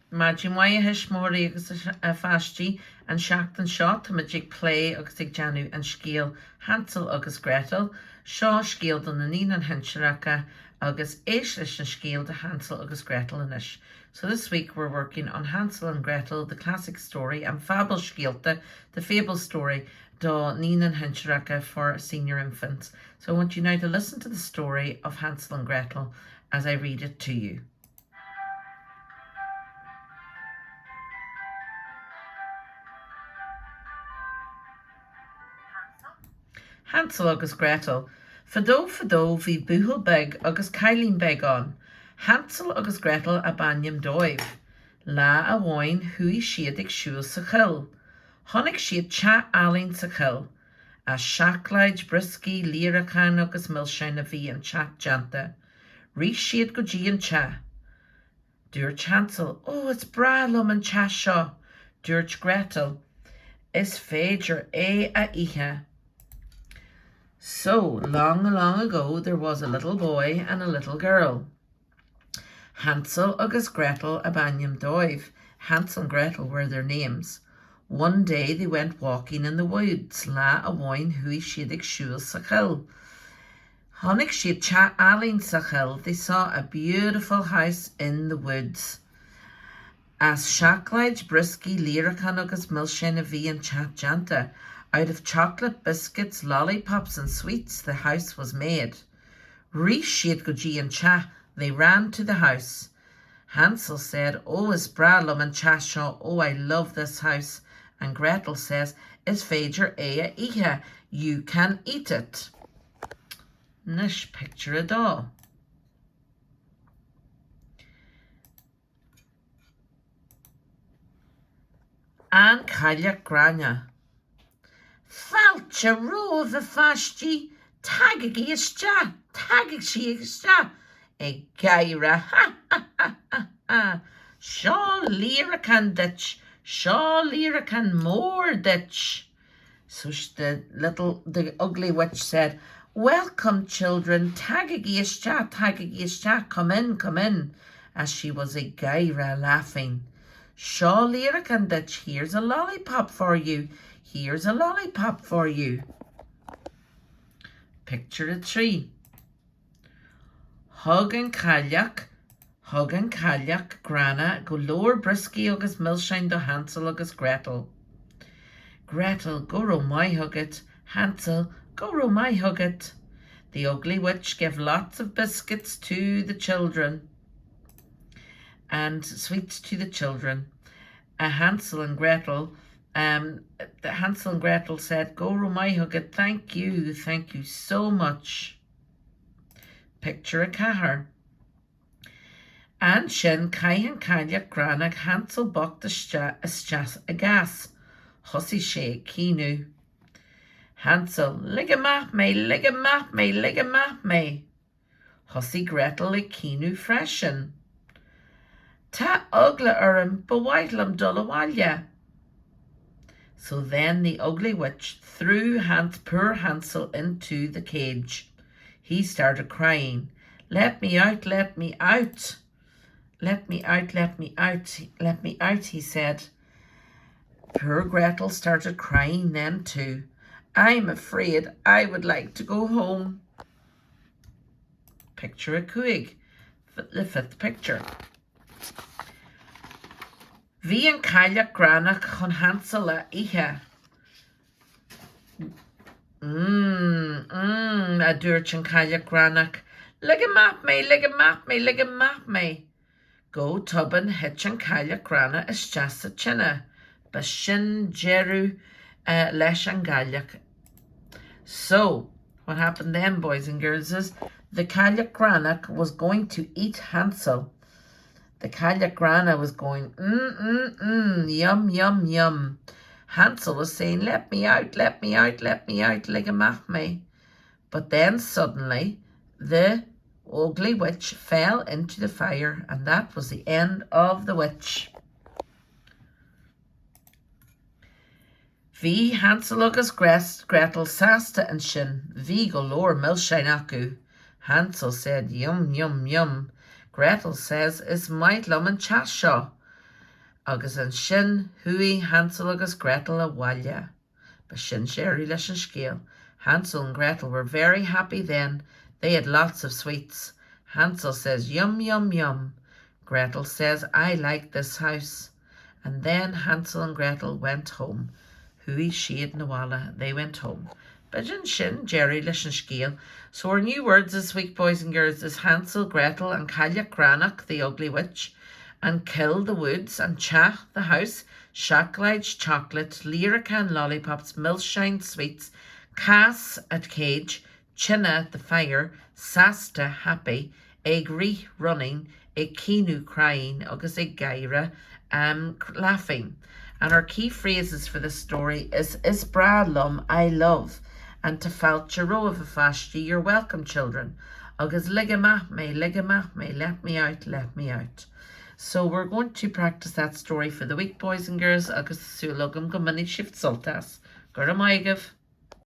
Maidin mhaith a thuismitheoirí agus a pháistí, an seachtain seo táimid ag plé agus ag déanamh an scéal Hansel agus Gretel. Seo scéal do na naíonáin shinsearacha agus éist leis an scéal de Hansel agus Gretel anois. So this week we're working on Hansel and Gretel, the classic story, an fabhalscéalta, the fable story, do naíonáin shinsearacha for senior infants. So I want you now to listen to the story of Hansel and Gretel as I read it to you. Hansel agus Gretel. Fadó fadó bhí buachaill beag agus cailín beag ann. Hansel agus Gretel ab ainm dóibh. Lá amháin chuaigh siad ag siúl sa choill. Chonaic siad teach álainn sa choill. As seacláid, brioscaí, líreacáin agus milseáin a bhí an teach déanta. Rith siad go dtí an teach. Dúirt Hansel, Ó, is breá liom an teach seo! Dúirt Gretel, Is féidir é a ithe. So, long, long ago there was a little boy and a little girl. Hansel agus Gretel ab ainm dóibh. Hansel and Gretel were their names. One day they went walking in the woods. Lá amháin chuaigh siad ag siúl sa choill. Chonaic siad teach álainn sa choill, they saw a beautiful house in the woods. As seacláid, brioscaí, líreacáin agus milseáin a bhí an teach déanta. Out of chocolate, biscuits, lollipops and sweets the house was made. Rith siad go dtí an teach, they ran to the house. Hansel said, Ó, is breá liom an teach seo, Oh, I love this house. And Gretel says, Is féidir é a ithe, you can eat it. Anois pictiúr a dó. An Cailleach Gránna. Fáilte romhaibh a pháistí, tagaigí isteach, tagaigí isteach, ag gáire, ha ha ha ha ha, seo líreacán duit, seo líreacán mór duit. So the little, the ugly witch said, Welcome children, tagaigí isteach, tagaigí isteach, come in, come in, as she was ag gáire laughing. Seo líreacán duit, here's a lollipop for you, here's a lollipop for you. Pictiúr 3. Thug an cailleach, thug an cailleach gránna go leor brioscaí agus milseáin do Hansel agus Gretel. Gretel, go raibh maith agat. Hansel, go raibh maith agat. The ugly witch gave lots of biscuits to the children and sweets to the children. Uh, Hansel and Gretel, um, Hansel and Gretel said, Go raibh maith agat, thank you, thank you so much. Pictiúr a ceathair. Ansin chaith an cailleach gránna Hansel bocht isteach i gcás. Thosaigh sé ag caoineadh. Hansel, lig amach mé, lig amach mé, lig amach mé! Thosaigh Gretel ag caoineadh freisin. Tá eagla orm, ba mhaith liom dul abhaile. So then the ugly witch threw Hans, poor Hansel into the cage. He started crying. Let me out, let me out. Let me out, let me out, let me out, he said. Poor Gretel started crying then too. I'm afraid I would like to go home. Pictiúr a cúig, the fifth picture. Bhí an cailleach gránna chun Hansel a ithe. Mmm, mmm, a dúirt an cailleach gránna. Lig amach mé, lig amach mé, lig amach mé. Go tobann thit an cailleach gránna isteach sa tine. B'shin deireadh leis an gcailleach. So, what happened then, boys and girls, is the cailleach gránna was going to eat Hansel. The cailleach gránna was going, mm, mm, mm, yum, yum, yum. Hansel was saying, let me out, let me out, let me out, lig amach mé. But then suddenly the ugly witch fell into the fire and that was the end of the witch. Bhí Hansel agus Gretel sásta ansin, bhí go leor milseáin acu. Hansel said yum yum yum. Gretel says is maith liom an teach seo. Agus ansin chuaigh Hansel agus Gretel abhaile. B'shin deireadh leis an scéal. Hansel and Gretel were very happy then. They had lots of sweets. Hansel says yum yum yum. Gretel says I like this house. And then Hansel and Gretel went home. Chuaigh siad 'na bhaile. They went home. B'shin sin deireadh leis an scéal. So our new words this week, boys and girls, is Hansel, Gretel and Cailleach Gránach, the ugly witch, an cill, the woods, an teach, the house, seacláid, chocolate, líreacán, lollipops, milseáin, sweets, cás, a cage, tine, the fire, sásta, happy, ag rith, running, ag caoineadh, crying, agus ag gáire, um, laughing. And our key phrases for this story is Is breá liom, I love, and Tá fáilte romhaibh a pháistí, you're welcome children. Agus lig amach mé, lig amach mé, let me out, let me out. So we're going to practice that story for the week, boys and girls, agus súil agam go mbainfidh sibh sult as. Go raibh maith agaibh.